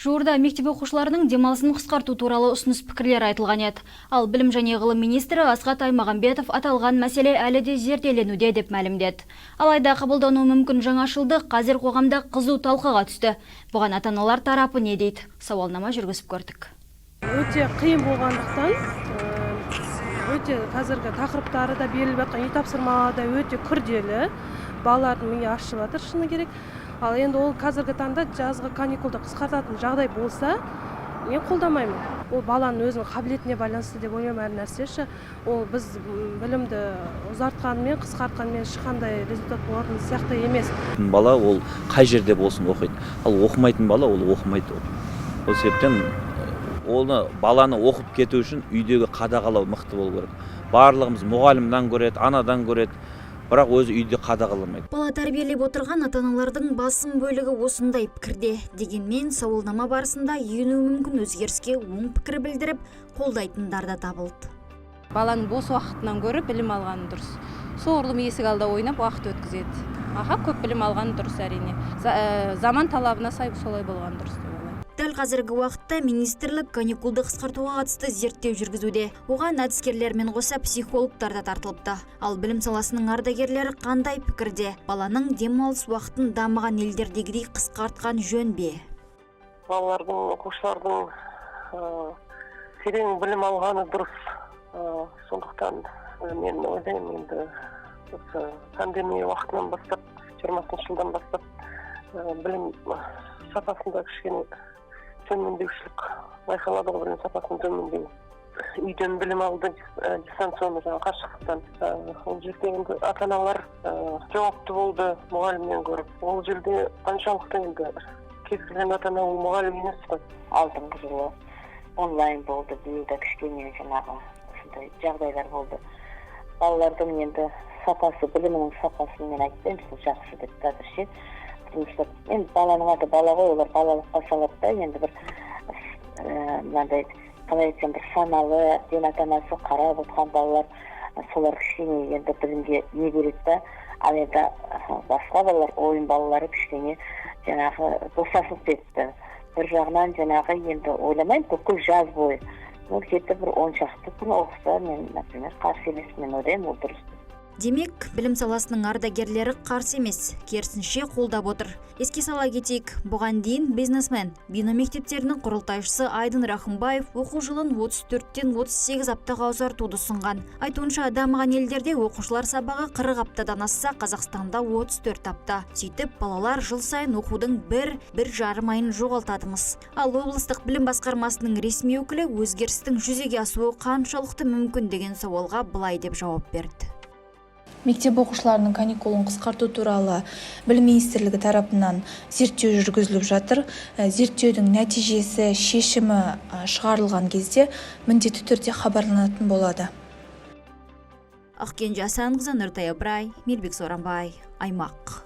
Жуырда мектеп оқушыларының демалысын қысқарту туралы ұсыныс пікірлер айтылған еді. Ал білім және ғылым министрі Асхат Аймағамбетов аталған мәселе әлі де зерделенуде деп мәлімдеді. Алайда қабылдануы мүмкін жаңашылдық қазір қоғамда қызу талқыға түсті. Бұған ата-аналар тарапы не дейді? Сауалнама жүргізіп көрдік. Өте қиын болғандықтан, өте қазіргі тақырыптары да, беріліп жатқан үй тапсырмалары да өте күрделі, балалардың миы ашып жатыр, шыны керек. Ал енді ол қазіргі таңда жазғы каникулды қысқартатын жағдай болса, мен қолдамаймын. Ол баланың өзінің қабілетіне байланысты деп ойлаймын әр нәрсе ше. Ол біз білімді ұзартқанымен, қысқартқанымен ешқандай результат болатын сияқты емес. Бала ол қай жерде болсын оқиды, ал оқымайтын бала ол оқымайды. Ол себептен оны, баланы оқып кету үшін үйдегі қадағалау мықты болу керек. Барлығымыз мұғалімнен көреді, анадан көреді, бірақ өзі үйде қадағаламайды. Бала тәрбиелеп отырған ата-аналардың басым бөлігі осындай пікірде. Дегенмен сауалнама барысында енуі мүмкін өзгеріске оң пікір білдіріп, қолдайтындар да табылды. Баланың бос уақытынан гөрі білім алғаны дұрыс. Соғұрлым есік алда ойнап уақыт өткізеді. Аха, көп білім алғаны дұрыс, әрине. Заман талабына сай солай болған дұрыс деп ойлаймын. Дәл қазіргі уақытта министрлік каникулды қысқартуға қатысты зерттеу жүргізуде. Оған әдіскерлермен қоса психологтар да тартылыпты. Ал білім саласының ардагерлері қандай пікірде? Баланың демалыс уақытын дамыған елдердегідей қысқартқан жөн бе? Балалардың, оқушылардың терең білім алғаны дұрыс. Сондықтан мен ойлаймын, енді осы пандемия уақытынан бастап, 20-жылдан бастап білім сапасында кішкене төмендеушілік байқалады ғой, білім сапасының төмендеуі. Үйден білім алды, дистанционно, жаңағы қашықтықтан. Ол жерде енді ата аналар жауапты болды мұғалімнен гөрі. Ол жерде қаншалықты енді кез келген ата ана ол мұғалім емес қой. Алдыңғы жылы онлайн болды, биыл да кішкене жаңағы осындай жағдайлар болды. Балалардың енді сапасы, білімінің сапасын мен айтпаймын сол жақсы деп қазір ше, потому что енді баланың аты бала ғой, олар балалыққа салады да. Енді бір мынандай, қалай айтсам, бір саналы, әбден ата анасы қарап отырған балалар, солар кішкене енді білімге не береді да. Ал енді басқа балалар, ойын балалары кішкене жаңағы босасып кетті бір жағынан. Жаңағы енді ойламаймын бүкіл жаз бойы, ну, где то бір 10 шақты күн оқыса, мен, например, қарсы емеспін. Мен ойлаймын, ол дұрыс. Демек, білім саласының ардагерлері қарсы емес, керісінше қолдап отыр. Еске сала кетейік, бұған дейін бизнесмен, Бино мектептерінің құрылтайшысы Айдын Рахымбаев оқу жылын 34-тен 38 аптаға ұзартуды ұсынған. Айтуынша, дамыған елдерде оқушылар сабағы 40 аптадан асса, Қазақстанда 34 апта. Сөйтіп, балалар жыл сайын оқудың бір, бір жарым айын жоғалтадымыз. Ал облыстық білім басқармасының ресми өкілі өзгерістің жүзеге асуы қаншалықты мүмкін деген сауалға былай деп жауап берді. Мектеп оқушыларының каникулын қысқарту туралы Білім министрлігі тарапынан зерттеу жүргізіліп жатыр. Зерттеудің нәтижесі, шешімі шығарылған кезде міндетті түрде хабарланатын болады. Ақкенже Асанқызы, Нұртай Ыбырай, Мелбек Соранбай, Аймақ.